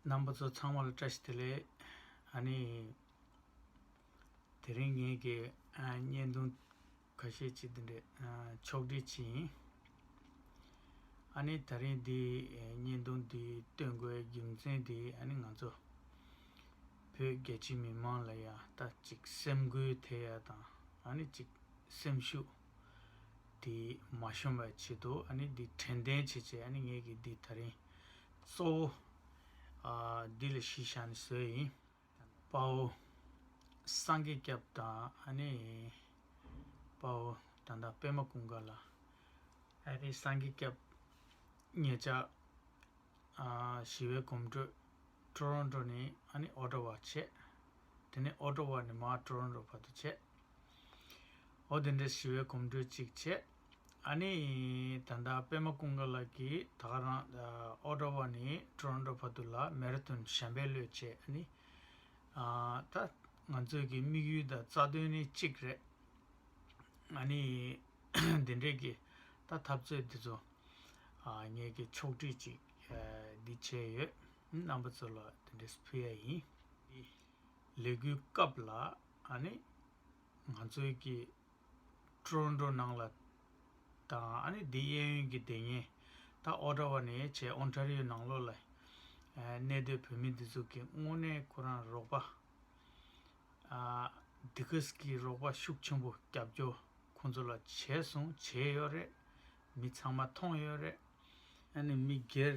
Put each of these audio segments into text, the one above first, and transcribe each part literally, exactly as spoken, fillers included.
རྣམ་པ་ཚོ་ཚང་མ་ལ་བཀྲ་ཤིས་བདེ་ལེགས། ཨ་ནི། དེ་རིང་ངེད་ཀྱི་ཨ་བརྙན་ཐུང་ཁ་ཤས་ཅིག་འདི་འདྲས་ཨ་ཕྱོགས་སྒྲིག་བྱས་ཡིན། ཨ་ནི་དེ་རིང་འདི་ཨ་བརྙན་ཐུང་འདི་སྟོན་དགོས་རྒྱུ་མཚན་འདི་ཨ་ནི་ང་ཚོ་བོད་རྒྱ་ཆེ་མི་མང་ལ་ཡ་ད་ཅིག་སེམས་འགུལ་ཐེབས་ཡ་དང་ཨ་ནི་ཅིག་སེམས་ཤུགས་འདི་མ་ཞུམ་པའི་ཆེད་དུ་ཨ་ནི་འདི་དྲན་རྟེན་བྱེད་ཆེད་ཨ་ནི་ངེད་ཀྱི་འདི་དེ་རིང་གཙོ་བོ་ཨ་འདི་ལ་གཞི་བཞག་ནས་བཟོས་ཡིན། དཔའ་བོ་སངས་རྒྱས་སྐྱབས་དང་ཨ་ནི་དཔའ་བོ་ད་ལྟ་པདྨ་ཀུན་དགའ་ལགས། ཨ་ནི་སངས་རྒྱས་སྐྱབས་ཉེ་ཆར་ཨ་ཞི་བའི་གོམ་བགྲོད་ཊོ་རོན་ཊོ་ནས་ཨ་ནི་ཨོ་ཊ་ཝ་བྱས། དེ་ནས་ཨོ་ཊ་ཝ་ནས་མར་ཊོ་རོན་ཊོ་བར་དུ་བྱས། འོ་དེ་འདྲའི་ཞི་བའི་གོམ་བགྲོད་ཅིག་བྱས། ཨ་ནི་ད་ལྟ་པདྨ་ཀུན་དགའ་ལགས་ཀྱིས་ད་ག་རང་ཨོ་ཊ་ཝ་ནས་ཊོ་རོན་ཊོ་བར་དུ་ལ་མེ་ར་ཐོན་གཞན་པའི་བློས་བྱས། ཨ་ནི་ཨ་ད་ང་ཚོའི་གི་དམིགས་ཡུལ་དང་རྩ་དོན་ནི་གཅིག་རེད། ཨ་ནི་འདི་འདྲས་ཀྱི་ད་འཐབ་རྩོད་འདི་ཚོ་ཨ་ངེད་ཀྱི་ཕྱོགས་སྒྲིག་ཅིག་ཨ་འདི་བྱས་ཡོད། རྣམ་པ་ཚོ་ལ་དེ་འདྲས་ཕུལ་ཡ་ཡིན། ལས་འགུལ་སྐབས་ལ་ཨ་ནི་ང་ཚོའི་གི་ཊོ་རོན་ཊོ་ནང་ལ་དང་ཨ་ནི་འདི་གཡས་གཡོན་གྱི་སྡེ་ངན་ད་ཨོ་ཊ་ཝ་ནས་བྱས་ཨོན་ཊ་རི་ཡོ་ནང་ལོགས་ལ་ཨ་གནས་སྡོད་བོད་མི་འདི་ཚོ་གི་དངོས་གནས་ཁོ་རང་རོགས་པ་ཨ་འདི་ག་གི་རོགས་པ་ཤུགས་ཆེན་པོ་རྒྱབ་སྐྱོར་ཁོང་ཚོ་ལ་བྱས་སོང་བྱས་ཡོད་རེད། མི་ཚང་མ་མཐོང་ཡོད་རེད། ཨ་ནི་མི་སྒེར་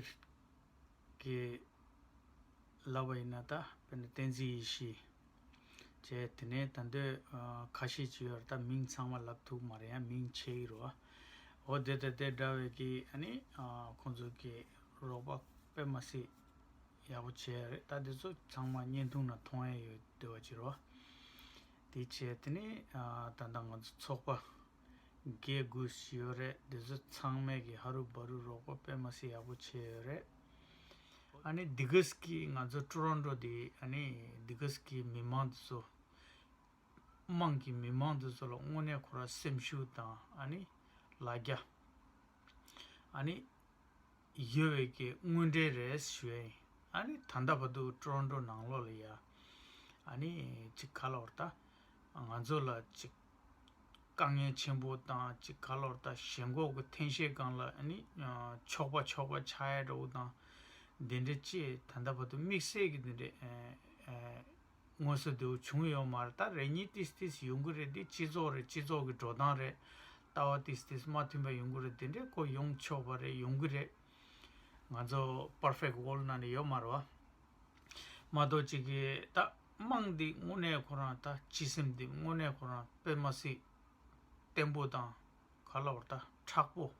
གྱི་ལབ་པ་ཡིན་ན་ད་དཔེར་ན་བསྟན་འཛིན་ཡེ་ཤེས་བྱས། དེ་ནས་ད་འདོད་ཨ་ཁ་ཤས་ཅིག་ཡོད་རེད། ད་མིང་ཚང་མ་ལབ་ཐུབ་མ་རེད། ཡང་མིང་ཆེ་གི་རེད་བ། འོ་དེ་དང་དེ་འདྲ་བའི་གི་ཨ་ནི་ཨ་ཁོང་ཚོ་གི་རོགས་པ་དཔེ་མ་སྲིད་ཡག་པོ་བྱས་རེད། ད་དེ་ཚོ་ཚང་མ་བརྙན་ཐུང་ནང་མཐོང་ཡ་ཡོད་བསྡད་པ་ཅིག་རེད་བ། དེ་བྱས་དེ་ནས་ཨ་ད་ལྟ་ང་ཚོ་ཚོགས་པ་བརྒྱད་དགུ་ཞིག་ཡོད་རེད། དེ་ཚོ་ཚང་མས་ཀྱི་ཧ་རུ་བ་རུ་རོགས་པ་དཔེ་མ་སྲིད་ཡག་པོ་བྱས་ཡོད་རེད། ཨ་ནི་འདི་ག་གི་ང་ཚོ་ཊོ་རོན་ཊོ་དེ་ཨ་ནི་འདི་ག་གི་མི་མང་དེ་ཚོ་དམངས་ཀྱི་མི་མང་དེ་ཚོ་ལ་དངོས་གནས་ཁོ་རང་སེམས་ཤུགས་དང་ཨ་ནི་ལ་རྒྱ་ཨ་ནི་ཡོད་པའི་གི་དངོས་འབྲེལ་རེད་ཞུ་ཡ་ཡིན། ཨ་ནི་ད་ལྟ་བར་དུ་ཊོ་རོན་ཊོ་ནང་ལོགས་ལ་ཡ་ཨ་ནི་ཅིག་ག་ལབ་དགོས་རེད་ད། ང་ཚོ་ལ་ཅིག་དཀའ་ངལ་ཆེན་པོ་དང་ཅིག་ག་ལབ་དགོས་རེད་ད། ཞེན་ཁོག་གི་འཐེན་ཤེས་སྒང་ལ་ཨ་ནི་ཆོག་པ་ཆོག་པ་ཆགས་ཡ་འདྲ་བོ་དང་། འདི་འདྲ་ཅིག་ད་ལྟ་བར་དུ་དམིགས་བསལ་གྱི་འདི་འདྲ་ཨ་ཨ་དངོས་སུ་འདི་བྱུང་ཡོད་མ་རེད། ད་རེ་གཉིས་ཏིས་ཏིས་ཡོང་གི་རེད། འདི་སྤྱི་ཚོགས་རེད། སྤྱི་ཚོགས་ཀྱི་འགྲོ་སྟངས་རེད། ལྟ་བ་ཏིས་ཏིས་མ་མཐུན་པ་ཡོང་གི་རེད། འདི་འདྲས་ཁོ་ཡོང་ཆོག་པ་རེད། ཡོང་གི་རེད། ང་ཚོ་པར་ཕེག་ཝོལ་ནང་ནས་ཡོད་མ་རེད་བ། མ་གཏོགས་ཅིག་གི་ད་དམངས་འདི་དངོས་གནས་ཁོ་རང་ད་སྤྱི་སེམས་འདི་དངོས་གནས་ཁོ་རང་དཔེ་མ་སྲིད་བརྟན་པོ་དང་། ག་ལབ་དགོས་རེད་ད། མཁྲེགས་པོ།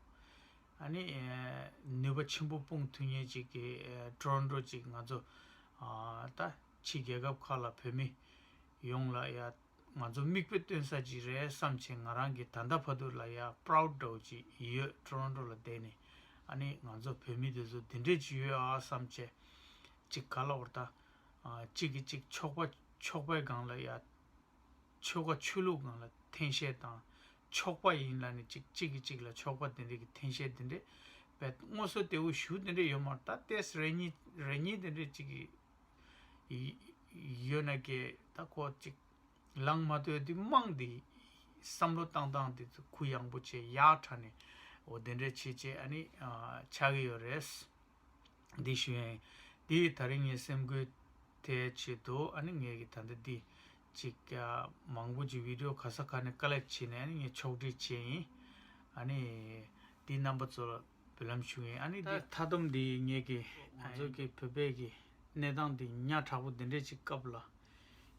ཨ་ནི་ཨེ་ནུས་པ་ཆེན་པོ་སྤུངས་ཐུབ་མཁན་ཅིག་གི་ཨེ་ཊོ་རོན་ཊོ་ཅིག་ང་ཚོ་ཨ་ད་ཕྱི་རྒྱལ་ཁབ་ཁག་ལ་བོད་མི་ཡོངས་ལ་ཡ་ང་ཚོ་མིག་དཔེ་སྟོན་ས་ཅིག་རེད་བསམ་བྱས། ང་རང་གི་ད་ལྟ་བར་དུ་ལ་ཡ་པ་རའུ་ཌི་འདྲ་བོ་ཅིག་ཡོད། ཊོ་རོན་ཊོ་ལ་བསྡད་ནས་ཨ་ནི་ང་ཚོ་བོད་མི་དེ་ཚོ་འདི་འདྲས་ཅིག་ཡོད་ཨ་བསམ་བྱས། ཅིག་ག་ལབ་དགོས་རེད་ད། ཨ་གཅིག་གིས་གཅིག་ཆོག་པ་ཆོག་པའི་སྒང་ལ་ཡ། ཆོལ་ཁ་ཆོས་ལུགས་སྒང་ལ་འཐེན་ཤེས་དང་། ཆོག་པ་ཡིན་ལབ་ནས་གཅིག་གཅིག་གིས་གཅིག་ལ་ཆོག་པ་དེ་འདྲས་ཀྱི་འཐེན་ཤེས་དེ་འདྲས་བས་དངོས་སུ་དེ་འུ་ཞུ་དེ་འདྲས་ཡོད་མ་རེད། ད་ཏེས་རེ་གཉིས་རེ་གཉིས་དེ་འདྲས་གཅིག་གི་ཡོད་ན་ཀྱེ་ད་ཁོ་གཅིག་ལངས་མ་ཐུབ་དེ་དམངས་དེ་བསམ་བློ་བཏང་སྟངས་དེ་ཚོ་གུ་ཡངས་པོ་བྱས་ཡག་དྲགས་ནས་འོ་དེ་འདྲས་བྱས་བྱས་ཨ་ནི་ཨ་ཆགས་ཀྱི་ཡོད་རེད། འདི་ཞུ་ཡིན། འདི་ད་རིང་ངའི་སེམས་འགུལ་དེའི་ཆེད་དུ་ཨ་ནི་ངས་ཀྱི་ད་ལྟ་འདི་ཅིག་ཨ་མང་པོ་ཅིག་བི་ཌི་ཡོ་ག་ས་ག་ནས་ཀ་ལེག་བྱས་ནས་ཨ་ནི་ངས་ཕྱོགས་སྒྲིག་བྱས་ཡིན། ཨ་ནི་འདི་རྣམ་པ་ཚོ་ལ་འབུལ་ལམ་ཞུ་ཡིན། ཨ་ནི་འདི་ད་མཐའ་སྡོམ་འདི་ངས་ཀྱི་ང་ཚོ་གི་བོད་པའི་གི་གནས་སྟངས་འདི་ཉག་ཕྲ་པོ་འདི་འདྲས་ཅིག་སྐབས་ལ་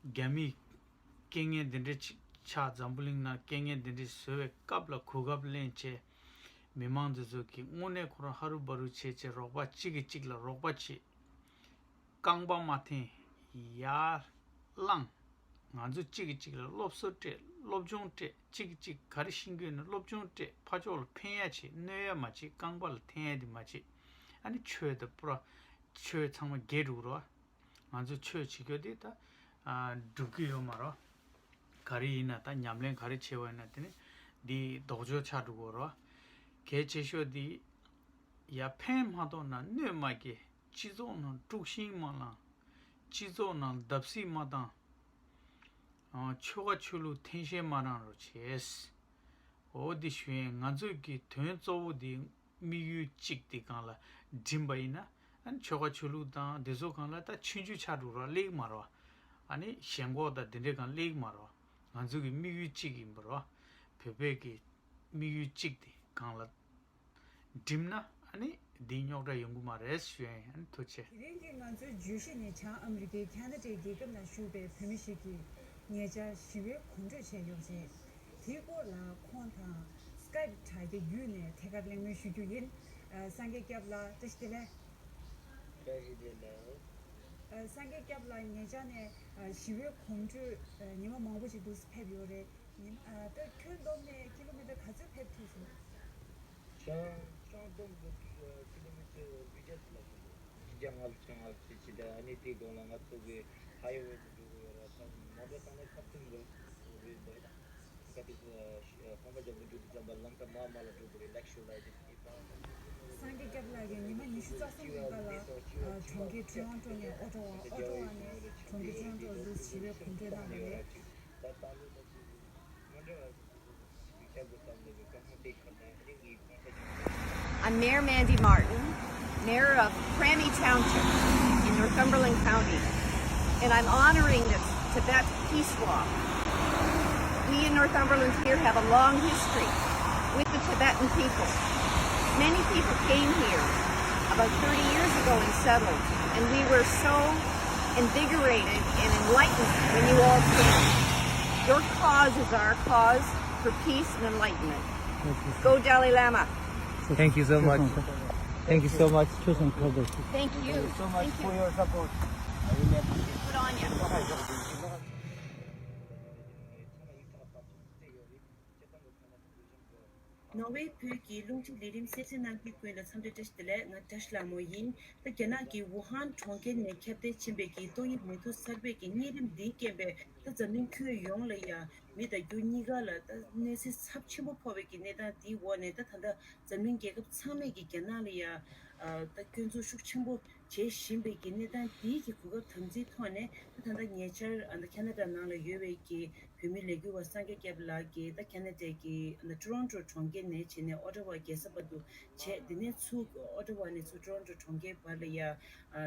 རྒྱ་མིས་རྐྱེན་ངན་འདི་འདྲས་ཅིག་ཆགས། འཛམ་བུ་གླིང་ནང་རྐྱེན་ངན་འདི་འདྲས་བཟོ་བའི་སྐབས་ལ་གོ་སྐབས་ལེན་བྱས། མི་མང་འདི་ཚོ་གིས་དངོས་གནས་ཁོ་རང་ཧ་རུ་བ་རུ་བྱས་བྱས་རོགས་པ་གཅིག་གིས་གཅིག་ལ་རོགས་པ་བྱེད། རྐང་པ་མ་འཐེན། ཡར་ལངས། ང་ཚོ་གཅིག་གིས་གཅིག་ལ་སློབ་གསོ་སྤྲད། སློབ་སྦྱོང་སྤྲད། གཅིག་གིས་གཅིག་ག་རེ་ཤེས་ཀྱི་ཡོད་ན་སློབ་སྦྱོང་སྤྲད། ཕར་ཕྱོགས་ལ་ཕན་ཡ་བྱེད། གནོད་ཡ་མ་བྱེད། རྐང་པ་ལ་འཐེན་ཡ་དེ་མ་བྱེད། ཨ་ནི་ཆོས་དང་པུ་ར་ཆོས་ཚང་མ་རྒྱས་འགྲོ་གི་རེད་བ། ང་ཚོ་ཆོས་བྱེད་རྒྱུ་དེ་ད་ཨ་འགྲུབ་ཀྱི་ཡོད་མ་རེད། ག་རེ་ཡིན་ན་ད་ཉམས་ལེན་ག་རེ་བྱས་པ་ཡིན་ན་དེ་ནི་འདི་ལྡོག་ཕྱོགས་ཆགས་འགྲོ་གི་རེད། གལ་ཆེ་ཤོས་འདི་ཡ་ཕན་མ་ཐོགས་ན་གནོད་མ་སྐྱེལ། སྤྱི་ཚོགས་ནང་དཀྲུག་ཤིང་མ་བསླངས། སྤྱི་ཚོགས་ནང་བརྡབ་གསིག་མ་བཏང་། ཨ། ཆོལ་ཁ་ཆོས་ལུགས་འཐེན་ཤེས་མ་རང་རོགས་བྱས། འོ་འདི་ཞུ་ཡིན། ང་ཚོས་ཀྱི་དོན་གཙོ་བོ་འདི་དམིགས་ཡུལ་གཅིག་འདི་སྒང་ལ་འགྲིམས་པ་ཡིན་ན། ཨ་ནི་ཆོལ་ཁ་ཆོས་ལུགས་དང་འདི་ཚོ་སྒང་ལ་ད་ཆུང་ཆུང་ཆགས་འགྲོ་ར་སླེབས་མ་རེད་བ། ཨ་ནི་ཞེན་ཁོག་དང་འདི་འདྲའི་སྒང་སླེབས་མ་རེད་བ། ང་ཚོ་གི་དམིགས་ཡུལ་གཅིག་ཡིན་པ་རེད་བ། བོད་པའི་གི་དམིགས་ཡུལ་གཅིག་དེ་སྒང་ལ་འགྲིམས་ན་ཨ་ནི་འདི་རྙོག་དྲ་ཡོང་གི་མ་རེད་ཞུ་ཡ་ཡིན། ཨ་ནི་ཐུགས་རྗེ་ཆེ། དེ་རིང་གི་ང་ཚོའི་བརྗོད་གཞི་ནི་བྱང་ཨ་མི་རི་ཀའི་ཁ་ན་ཌའི་རྒྱལ་ཁབ་ནང་བཞུགས་པའི་བོད་མི་ཞིག་གིས་ཉེ་ཆར་ཞི་བའི་གོམ་བགྲོད་བྱས་ཡོད་པ་རེད། དེའི་སྐོར་ལ་ཁོང་དང་སི་ཀའེབ་དྲ་རྒྱ་བརྒྱུད་ནས་ཐད་ཀར་གླེང་མོལ་ཞུ་རྒྱུ་ཡིན། ཨ། སངས་རྒྱས་སྐྱབས་ལགས་བཀྲ་ཤིས་བདེ་ལེགས། བཀྲ་ཤིས་བདེ་ལེགས། ཨ། སངས་རྒྱས་སྐྱབས་ལགས་ཉེ་ཆར་ནས་ཨ་ཞི་བའི་གོམ་བགྲོད་ཨ་ཉི་མ་མང་པོ་ཞིག་འདུག་སེ་ཕེབས་ཡོད་རེད། ཉི་མ་ཨ་ད་ཁྱོན་བསྡོམས་ནས་ཀི་ལོ་མི་ཊར་ག་ཚོད་ཕེབས་ཐུབ་སོང་། བྱང་བྱང་སྡོམ་གྱི་ཀི་ལོ་མི་ཊར་དགུ་བརྒྱ་ཙམ་ལ་ཕེབས་འདུག་བཞི་བརྒྱ་ལྔ་བཅུ་ང་བཅུ་ཅིག་དང་། ཨ་ནི་དེའི་སྒང་ལ་ང་ཚོ་གི་ཧའི་ཝེ་དུ་འགྲོ་གི་ཡོད་ར། ད་མོ་ཊ་བཏང་ནས་ཁ་ཐུག་འགྲོ་རེད་འདུག་ད་དེ་ཁང་པ་རྒྱབ་ཏུ་འགྲོ་དུས་ཙམ་པ་ལམ་ཁ་མར་མར་ལ་འགྲོ་དགོས་རེད། ལེགས་ཤོ་ལ་ཡི་དེ། སངས་རྒྱས་སྐྱབས་ལགས་ཀྱིས་ཉི་མ་ཉི་ཤུ་རྩ་གསུམ་རིང་ག་ལ་ཨ་གྲོང་ཁྱེར་ཊོ་རོན་ཊོ་ནས་ཨོ་ཊ་ཝ། ཨོ་ཊ་ཝ་ནས་གྲོང་ཁྱེར་ཊོ་རོན་ཊོ་ལ་འདུག་སེ་ཞི་བའི་གོམ་བགྲོད་གནང་བ་རེད། I'm Mayor Mandy Martin, mayor of Crammy Township in Northumberland County, and I'm honoring the Tibet Peace Walk. We in Northumberland here have a long history with the Tibetan people. Many people came here about thirty years ago and settled, and we were so invigorated and enlightened when you all came. Your cause is our cause for peace and enlightenment. Go Dalai Lama. Thank you so much. Thank you so much. Thank you. Thank you so much for your support. Good on you. ནོར་ཝེ་བོད་ཀྱི་རླུང་འཕྲིན་ལས་རིམ་གསན་གཟིགས་གནང་མཁན་ཀུན་ལ་འཚམས་འདྲི་བཀྲ་ཤིས་བདེ་ལེགས། ང་བཀྲ་ཤིས་ལྷ་མོ་ཡིན། ད་རྒྱ་ནག་གི་ཝུ་ཧན་གྲོང་ཁྱེར་ནས་ཁྱབ་གདལ་ཕྱིན་པའི་གི་ཏོག་དབྱིབས་ནད་དུག་གསར་པའི་གི་གཉན་རིམས་འདིའི་རྐྱེན་པས། ད་འཛམ་གླིང་ཁྱོན་ཡོངས་ལ་ཡ་མི་དང་རྒྱུ་གཉིས་ཀ་ལ་ད་གནོད་འཚེ་ཚབས་ཆེན་པོ་ཕོག་པའི་གི་གནས་སྟངས་འདིའི་འོག་ནས། ད་ད་ལྟ་འཛམ་གླིང་རྒྱལ་ཁབ་ཚང་མས་ཀྱི་རྒྱ་ནག་ལ་ཡ་ཨ་ད་སྐྱོན་འཛུགས་ཤུགས་ཆེན་པོ་བྱེད་བཞིན་པའི་གི་གནས་སྟངས་འདིའི་གི་གོ་སྐབས་དམ་འཛིན་ཐོག་ནས། ད་ད་ལྟ་ཉེ་ཆར་ཨ་ད་ཁ་ན་ཌ་ནང་ལ་ཡོད་པའི་གི་བོད་མི་ལས་འགུལ་བ་སངས་རྒྱས་སྐྱབས་ལགས་ཀྱིས་ད་ཁ་ན་ཌའི་གི་ཨ་ད་ཊོ་རོན་ཊོ་གྲོང་ཁྱེར་ནས་བྱས་ནས་ཨོ་ཊ་ཝ་རྒྱལ་ས་བར་དུ་བྱས། དེ་ནས་ཚུར་ཨོ་ཊ་ཝ་ནས་ཚུར་ཊོ་རོན་ཊོ་གྲོང་ཁྱེར་བར་ལ་ཡ་ཨ་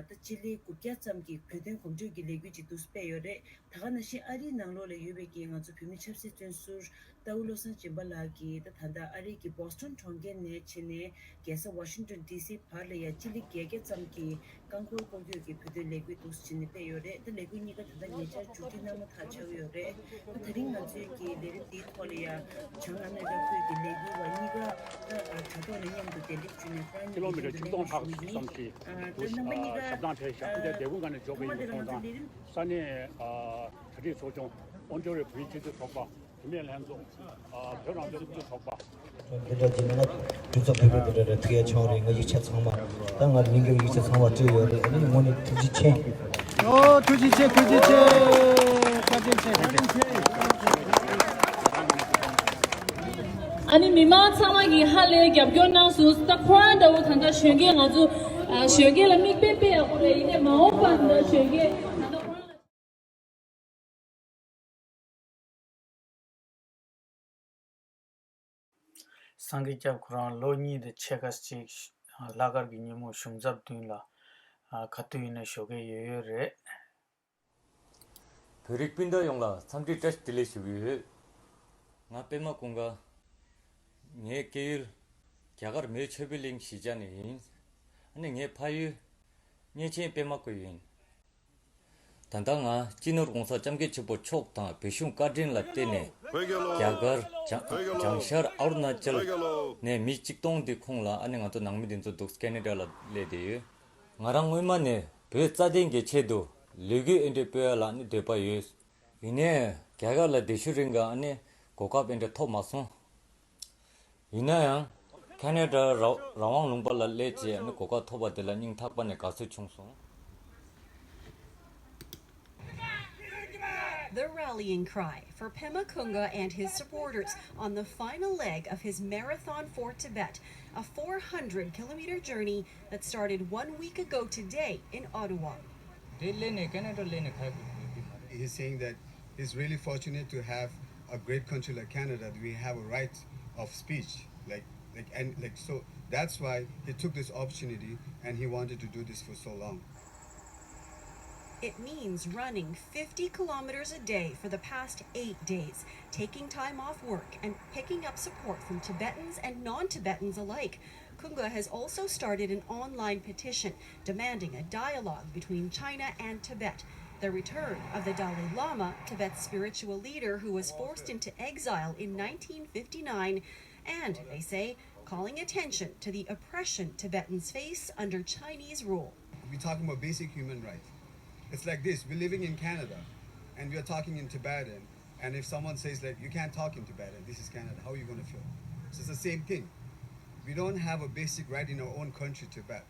ད་སྤྱི་ལེ་དགུ་བརྒྱ་ཙམ་གྱི་བོད་དོན་གོམ་བགྲོད་ཀྱི་ལས་འགུལ་ཅིག་འདུག་སེ་སྤེལ་ཡོད་རེད། ད་ག་ནང་བཞིན་ཨ་རིའི་ནང་ལོགས་ལ་ཡོད་པའི་གི་ང་ཚོ་བོད་མི་ཆབ་སྲིད་བཙོན་ཟུར་རྟའུ་བློ་བཟང་སྦྱིན་པ་ལགས་ཀྱིས་ད་ད་ལྟ་ཨ་རིའི་གི་བྷོ་སི་ཊོན་གྲོང་ཁྱེར་ནས་བྱས་ནས་རྒྱལ་ས་ཝ་ཤིང་ཊོན་ཌི་སི་བར་ལ་ཡ་སྤྱི་ལེ་བརྒྱད་བརྒྱ་ཙམ་གྱི་རྐང་འཁོར་སྐོར་སྐྱོད་ཀྱི་བོད་དོན་ལས་འགུལ་འདུག་སེ་བྱས་ནས་སྤེལ་ཡོད་རེད། ད་ལས་འགུལ་གཉིས་ཀ་ད་ལྟ་ཉེ་ཆར་མཇུག་སྒྲིལ་གནང་མ་ཐག་ཆགས་ཡོད་རེད། ད་དེ་རིང་ང་ཚོའི་གི་ལས་རིམ་འདིའི་ཐོག་ལ་ཡ་བྱང་ཨ་མེ་རི་ཀ་ཁུལ་གྱི་ལས་འགུལ་བ་གཉིས་ཀ་ད་དྲ་ཐོག་ནས་མཉམ་དུ་གདན་འདྲེན་ཞུས་ནས་ཁོ་རང་གཉིས་ཀྱི་མདུན་དུ་གླེང་བཞིན་པ་ཡིན། ད་རྣམ་པ་གཉིས་ཀ་ཞབས་བཏང་ཕེབས་ཤག་ཨ་འདི་འདེ་གུང་ཁ་ནས་འབྱོར་བའི་ཡིན། ཁོང་དང་ས་གནས་ཨ་གྲ་སྒྲིག་ཚོགས་ཆུང་། ཨོན་ཊ་རི་ཡོ་བོད་མིའི་སྤྱི་འཐུས་ཚོགས་པ། བུད་མེད་ལྷན་ཚོགས། ཨ་བོད་རང་སྐྱོང་སྤྱི་འཐུས་ཚོགས་པ། འདི་འདྲ་བྱས་ན་ང་གྲོས་ཚོགས་བོད་པའི་འདི་འདྲ་རེད། ཐུགས་ཡ་ཆང་རེད། ང་ཡིག་ཆ་ཚང་མ་ད་ང་མི་འགྱུར་ཡིག་ཆ་ཚང་མ་བྲིས་ཡོད་རེད། ཨ་ནི་དངོས་གནས་ཐུགས་རྗེ་ཆེ། ཨོ་ཐུགས་རྗེ་ཆེ། ཐུགས་རྗེ་ཆེ། བཀའ་དྲིན་ཆེ། བཀའ་དྲིན་ཆེ། ཨ་ནི་མི་མང་ཚང་མ་གིས་ཧ་ལས་རྒྱབ་སྐྱོར་གནང་སོང་། ད་ཁོ་རང་འདྲ་བོ་ད་ལྟ་གཞོན་སྐྱེས་ང་ཚོ་ཨ་གཞོན་སྐྱེས་ལ་མིག་དཔེ་དཔེ་ཡག་པོ་རེད། ཡིན་ནའི་མ་འོངས་པ་ད་ལྟ་གཞོན་སྐྱེས་ད་ལྟ་ཁོ་རང་ལ། སངས་རྒྱས་སྐྱབས་ཁོ་རང་ལོ་གཉིས་དང་ཕྱེད་ཀ་ཅིག་ལྷག་དཀར་གྱི་ཉིན་མོ་གཞུང་ཚབ་མདུན་ལ་ཨ་ག་དུས་ཡིན་ན་ཞོགས་ཀས་ཡོད་ཡོད་རེད། བོད་རིགས་སྤུན་ཟླ་ཡོངས་ལ་འཚམས་འདྲི་བཀྲ་ཤིས་བདེ་ལེགས་ཞུ་གི་ཡོད། ང་པད་མ་ཀུན་དགའ། ངའི་སྐྱེས་ཡུལ་རྒྱ་གར་མེའི་ཆོས་འཕེལ་གླིང་གཞིས་ཆགས་ནས་ཡིན། ཨ་ནི་ངའི་ཕ་ཡུལ་གཉན་ཆེན་པད་མ་ཀོ་ཡིན། ད་ལྟ་ང་སྤྱི་ནོར་༸གོང་ས་༸སྐྱབས་མགོན་ཆེན་པོ་མཆོག་དང་བོད་གཞུང་བཀའ་དྲིན་ལ་བརྟེན་ནས་རྒྱ་གར་བྱང་བྱང་ཤར་ཨ་རུ་ན་ཅལ་ནས་མི་གཅིག་སྟོང་དེ་ཁོངས་ལ་ཨ་ནི་ང་ཚོ་ནང་མི་དེ་ཚོ་འདུག་ཁེ་ན་ཌ་ལ་སླེབས་བསྡད་ཡོད། ང་རང་སྔོན་མ་ནས་བོད་རྩ་དོན་གྱི་ཆེད་དུ་ལས་འགུལ་ཨེ་འདྲ་སྤེལ་ཡ་ལ་ནི་འདོད་པ་ཡོད། ཡིན་ནའི་རྒྱ་གར་ལ་བསྡད་ཤུལ་རིང་ག་ཨ་ནི་གོ་སྐབས་ཨེ་འདྲ་ཐོབ་མ་སོང་། ཡིན་ན་ཡང་ཁེ་ན་ཌ་ར་རང་དབང་ལུང་པ་ལ་སླེབས་རྗེས་ཨ་ནི་གོ་སྐབས་ཐོབ་པ་དེ་ལ་སྙིང་ཐག་པ་ནས་དགའ་ཚོར་བྱུང་སོང་། The rallying cry for Pema Kungka and his supporters on the final leg of his marathon for Tibet A four hundred kilometer journey that started one week ago today in Ottawa. དེ་སླེབས་ནས་ཁེ་ན་ཌ་སླེབས་ནས་ཁ་ཡོད་པ་མ་རེད། He's saying that he's really fortunate to have a great country like Canada, that we have a right of speech, like, like, and, like, so that's why he took this opportunity and he wanted to do this for so long. It means running fifty kilometers a day for the past eight days, taking time off work and picking up support from Tibetans and non-Tibetans alike. Kunga has also started an online petition demanding a dialogue between China and Tibet, the return of the Dalai Lama, Tibet's spiritual leader who was forced into exile in nineteen fifty-nine, and, they say, calling attention to the oppression Tibetans face under Chinese rule. We're talking about basic human rights. It's like this, we're living in Canada, and we are talking in Tibetan, and if someone says, like, "You can't talk in Tibetan, this is Canada," how are you gonna feel? So it's the same thing. We don't have a basic right in our own country, Tibet.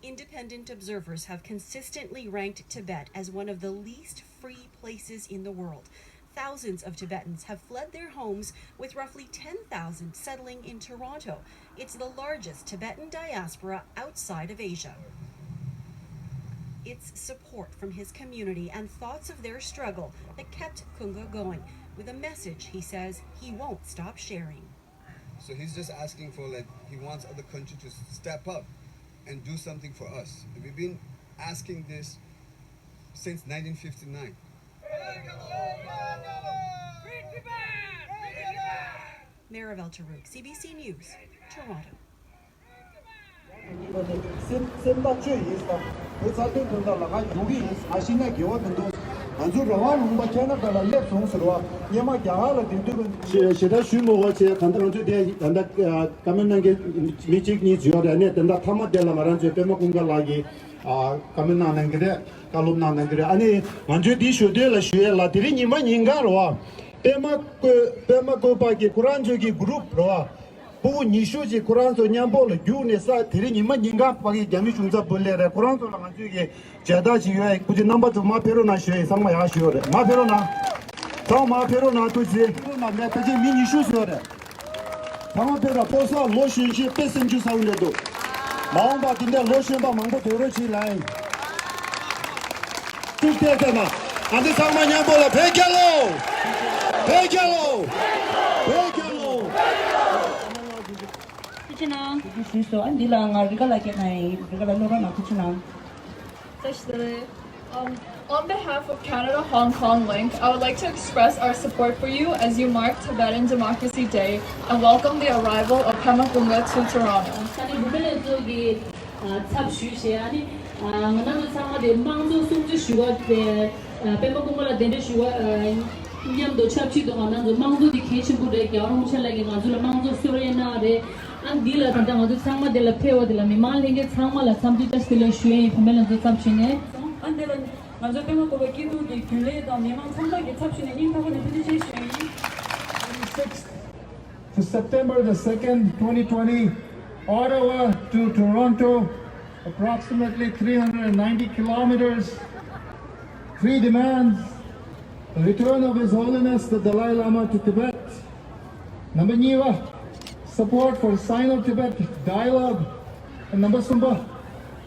Independent observers have consistently ranked Tibet as one of the least free places in the world. Thousands of Tibetans have fled their homes, with roughly ten thousand settling in Toronto. It's the largest Tibetan diaspora outside of Asia. It's support from his community and thoughts of their struggle that kept Kunga going, with a message he says he won't stop sharing. So he's just asking for, like, he wants other countries to step up and do something for us. We've been asking this since nineteen fifty-nine. Marivelle Taruk, C B C News, Toronto. སེམས་སེམས་ཐག་ཆོད་ཡིན་ཟེར། བོད་རྩ་དོན་དོན་དག་ལ་ང་ཡོང་གི་ཡིན། ང་ཤི་ན་དགེ་བ་མི་འདུག་ང་ཚོ་རང་དབང་ལུང་པ་ཁེ་ན་ཌ་ལ་སླེབས་སོང་ཟེར་བ། སྔོན་མ་རྒྱ་གར་ལ་དེང་དུས་ཀྱི་ཞེ་དྲག་ཞུ་མི་དགོས་བྱས། ད་ལྟ་ང་ཚོས་དེ་ད་ལྟ་བཀའ་མོལ་གནང་མཁན་མི་གཅིག་གཉིས་ཡོད་རེད། ཨ་ནི་དེ་འདྲ་མཐའ་མ་དེ་ལ་ང་རང་ཚོའི་པད་མ་ཀུན་དགའ་ལགས་ཀྱིས་བཀའ་མོལ་གནང་གནང་གི་རེད། བཀའ་སློབ་གནང་གནང་གི་རེད། ཨ་ནི་ང་ཚོས་འདི་ཞུ་དོན་ལ་ཞུ་ཡས་ལ། དེ་རིང་ཉི་མ་ཉིན་གང་རེད་བ། པད་མ་བཀོད་པད་མ་བཀོད་པ་གི་ཁོ་རང་ཚོའི་གི་གུ་རུབ་རེད་བ། ཕྲུ་གུ་ཉི་ཤུ་ཅིག་ཁོ་རང་ཚོ་མཉམ་པོ་ལ་རྒྱུགས་ནས་ས། དེ་རིང་ཉི་མ་ཉིན་གང་ཕ་གི་རྒྱ་མི་གཞུང་ཚབ་བོད་ལས་རེད། ཁོ་རང་ཚོ་ལ་ང་ཚོས་ཀྱི་མཇལ་དར་ཅིག་ཡོད། ཨེ་ཁུ་ཅི་རྣམ་པ་ཚོ་མར་ཕེབས་རོགས་གནང་ཞུ་ཡས། ཚང་མ་ཡར་ཞུ་ཡོད་རེད། མར་ཕེབས་རོགས་གནང་། ཚང་མ་མར་ཕེབས་རོགས་གནང་། ཐུགས་རྗེ་ཆེ། ཕེབས་རོགས་གནང་། ངས་ཕལ་ཆེར་མི་ཉི་ཤུ་ཟིན་ཡོད་རེད། ཚང་མ་ཕེབས་རོགས། ཕོ་གསར་ལོ་གཞོན་ཤོས་དཔེ་སེམས་ཆུང་ས་འོང་འདྲ་འདུག་མ་འོངས་པ་འདི་འདྲ་ལོ་གཞོན་པ་མང་པོ་སྡོད་རོགས་གྱིས་ལབ་ཡིན། ཐུགས་རྗེ་ཆེ་ན། ང་ཚོ་ཚང་མ་མཉམ་པོ་ལ་བོད་རྒྱལ་ལོ། བོད་རྒྱལ་ལོ། བོད་རྒྱལ་ལོ། ཐུགས་རྗེ་གནང་། ཐུགས་རྗེ་ཆེ། ཨ་འདི་ལ་ང་རི་ཀ་ལ་སྐད་གནང་ཡིན། རི་ཀ་ལ་བློ་ར་ན་ཐུགས་རྗེ་གནང་། Um, on behalf of Canada Hong Kong Link, I would like to express our support for you as you mark Tibetan Democracy Day and welcome the arrival of Pema Kungka to Toronto. ཨ་ནི་བུ་མེ་ལེ་ཚོ་གི་ཚབ་ཞུས་བྱས། ཨ་ནི་ང་རང་ཚོ་ཚང་མ་དེ་དམངས་གཙོ་སྲུང་བརྩི་ཞུ་བ་དེ། པད་མ་ཀུན་དགའ་ལ་གདན་འདྲེན་ཞུ་བ། མཉམ་དུ་ཆབས་ཅིག་ཏུ་ང་རང་ཚོ་དམངས་གཙོ་དེ་གལ་ཆེན་པོ་རེད། རྒྱལ་བ་རིན་པོ་ཆེ་ལགས་ཀྱིས་ང་ཚོ་ལ་དམངས་གཙོ་གསོལ་རས་གནང་རེད། ཨ་འདི་ལ་ད་ལྟ་ང་ཚོ་ཚང་མ་དེ་ལ་ཕེབས་པ་དེ་ལ་མི་མང་ལྷན་རྒྱས་ཚང་མ་ལ་འཚམས་འདྲི་བཀྲ་ཤིས་བདེ་ལེགས་ཞུ་ཡས་ཡིན། བུ་མེ་ལེ་ཚོ་ཚབ་བྱས་ནས། ཨ་འདི་ལ་ང་ཚོ་པད་མ་བཀོད་པ་སྐྱིད་སྡུག་གི་རྒྱུན་ལས་དང་མི་མང་ཚང་མ་གི་ཚབ་ཞུས་ནས་སྙིང་ཐག་པ་ནས་ཐུགས་རྗེ་ཆེ་ཞུ་ཡིན། Twenty-sixth to September the second, twenty twenty, Ottawa to Toronto, approximately three hundred ninety kilometers. Three demands: the return of His Holiness the Dalai Lama to Tibet. Number གཉིས་པ, support for Sino-Tibet dialogue. And number གསུམ་པ,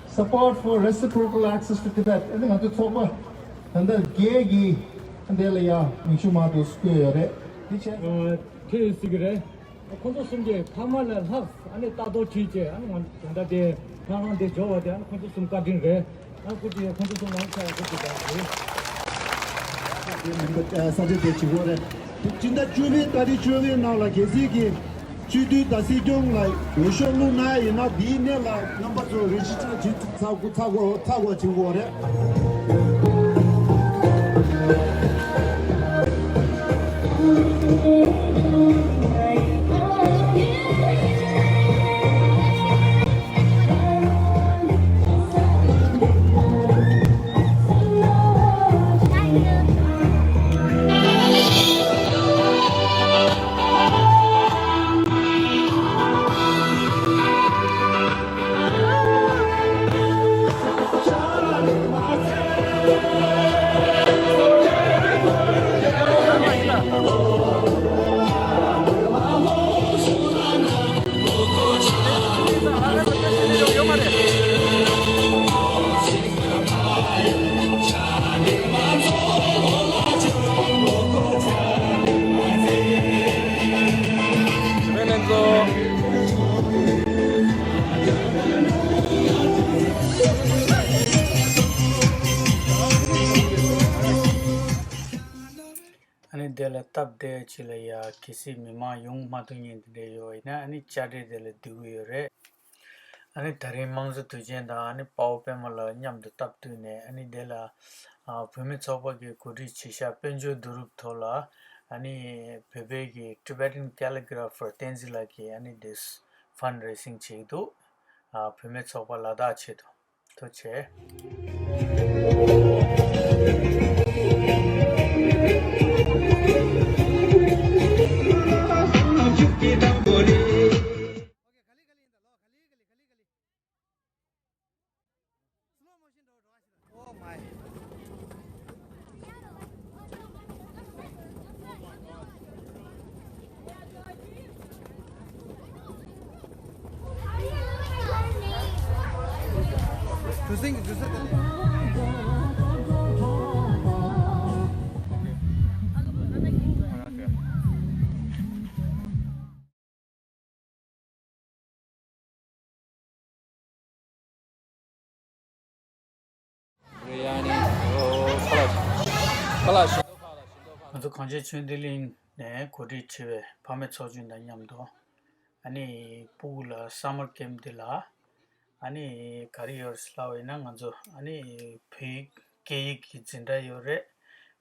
support for reciprocal access to Tibet. ཨ་ནི་ང་ཚོའི་ཚོགས་པ་ད་ལྟ་བརྒྱད་ཀྱིས་འདི་ལ་ཡ་མིང་གཞི་མང་དུ་བཀོད་ཡོད་རེད། དེ་བྱས། ཁྱེད་ཡིན་སྲིད་ཀྱི་རེད། ཁོང་ཚོ་གསུམ་གྱིས་ཐ་མག་ལས་ལྷག་ཨ་ནི་ལྟ་རྟོག་བྱེད་བྱས། ཨ་ནི་ང་ད་ལྟ་དེ་ལྷང་ལྷང་དེ་འབྱོར་བ་དེ་ཨ་ནི་ཁོང་ཚོ་གསུམ་བཀའ་དྲིན་རེད། ཨ་ནི་སྐུ་མཁྱེན་ཁོང་ཚོ་གསུམ་ལ་ཨ་ནི་ཆ་ཡག་པོ་ཞིག་བཏང་རེད། དེ་མིན་པ་ས་ཆ་དེ་བྱེད་དགོས་རེད། སྤྱི་ཟླ་བཅུ་པའི་ཏ་རིག་བཅུ་པའི་ནང་ལ་རྒྱལ་སྲིད་ཀྱི་སྤྱི་འཐུས་དང་སྲིད་སྐྱོང་ལ་འོས་ཤོག་བླུགས་གནང་ཡིན་ན། འདིའི་གནས་ལ་རྣམ་པ་ཚོ་རེ་ཇི་སི་ཊར་བྱེད་ཚར་དགོས་ཚར་དགོས་ཚར་དགོས་བྱེད་དགོས་རེད། དེ་ལ་སྟབས་བདེ་ཅིག་ལ་ཡ་གལ་སྲིད་མི་མང་ཡོང་མ་ཐུབ་མཁན་དེ་འདྲ་ཡོད་ཡིན་ན་ཨ་ནི་དཔྱ་ཁྲལ་དེ་ལ་བསྡུ་གི་ཡོད་རེད། ཨ་ནི་ད་རིང་དམངས་གཙོ་དུས་ཆེན་དང་ཨ་ནི་དཔའ་བོ་པད་མ་ལགས་མཉམ་དུ་སྟབས་བསྟུན་ནས་ཨ་ནི་དེ་ལ་ཨ་བུད་མེད་ཚོགས་པ་གིས་གོ་སྒྲིག་བྱས་ཤག་དཔལ་འབྱོར་བསྡུ་རུབ་ཐོག་ལ་ཨ་ནི་བོད་པའི་གི་Tibetan calligrapher བསྟན་འཛིན་ལགས་ཀྱིས་ཨ་ནི་དེ་fundraising བྱེད་ཀྱི་འདུག་ཨ་བུད་མེད་ཚོགས་པ་ལ་དྭགས་ཆེད་དུ། ཐུགས་རྗེ་ཆེ། ང་ཚོ་གངས་ཅན་ཆོས་ལྡན་གླིང་ནས་གོ་སྒྲིག་བྱས་པའི་ཕ་མའི་ཚོགས་ཆུང་དང་མཉམ་དུ་ཨ་ནི་སྤུ་གུ་ལ་summer camp འདི་ལ་ཨ་ནི་ག་རེ་ཡོད་ཟེར་ལབ་པ་ཡིན་ན། ང་ཚོ་ཨ་ནི་བོད་སྐད་ཡིག་གི་འཛིན་གྲྭ་ཡོད་རེད།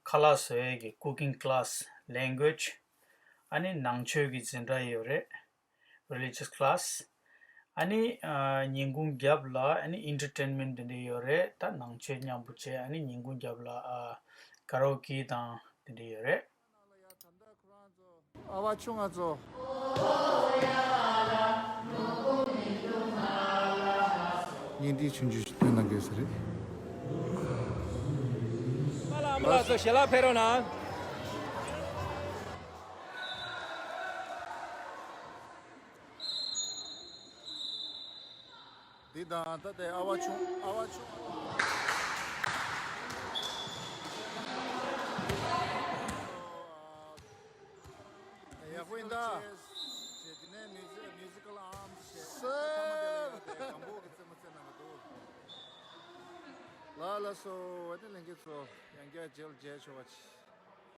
ཁ་ལག་བཟོ་ཡས་ཀྱི་cooking class, language, ཨ་ནི་ནང་ཆོས་ཀྱི་འཛིན་གྲྭ་ཡོད་རེད། religious class. ཨ་ནི་ཨ་ཉིན་གུང་རྒྱབ་ལ་ཨ་ནི་entertainment འདི་འདྲ་ཡོད་རེད། ད་ནང་ཆོས་མཉམ་པོ་བྱས། ཨ་ནི་ཉིན་གུང་རྒྱབ་ལ་ཨ་karaoke དང་འདི་འདྲ་ཡོད་རེད། ཨ་བ་ཆུང་ང་ཚོ། བརྙན་འཕྲིན་ཆུང་ཆུང་ཞིག་སྟོན་གནང་དགོས་ས་རེད། ཨ་མ་ལགས་ཚོ་ཞལ་ལག་ཕེབས་རོགས་གནང་། འདི་དང་ད་ལྟའི་ཨ་བ་ཆུང་། ཨ་བ་ཆུང་། ཡག་པོ་ཡིན་ད། དེ་ནས་music, musical arms ཞེས་ཐ་མ་དེ་ལ་ཡོད་དེ་སྒམ་པོ་གི་རྩེད་མོ་རྩེ་གནང་གི་འདུག་ལ་ལ་སོ། ཨ་ནི་ལྷན་རྒྱས་ཚོ་ཡང་བསྐྱར་མཇལ་མཇལ་ཆོག་པ་ཅིག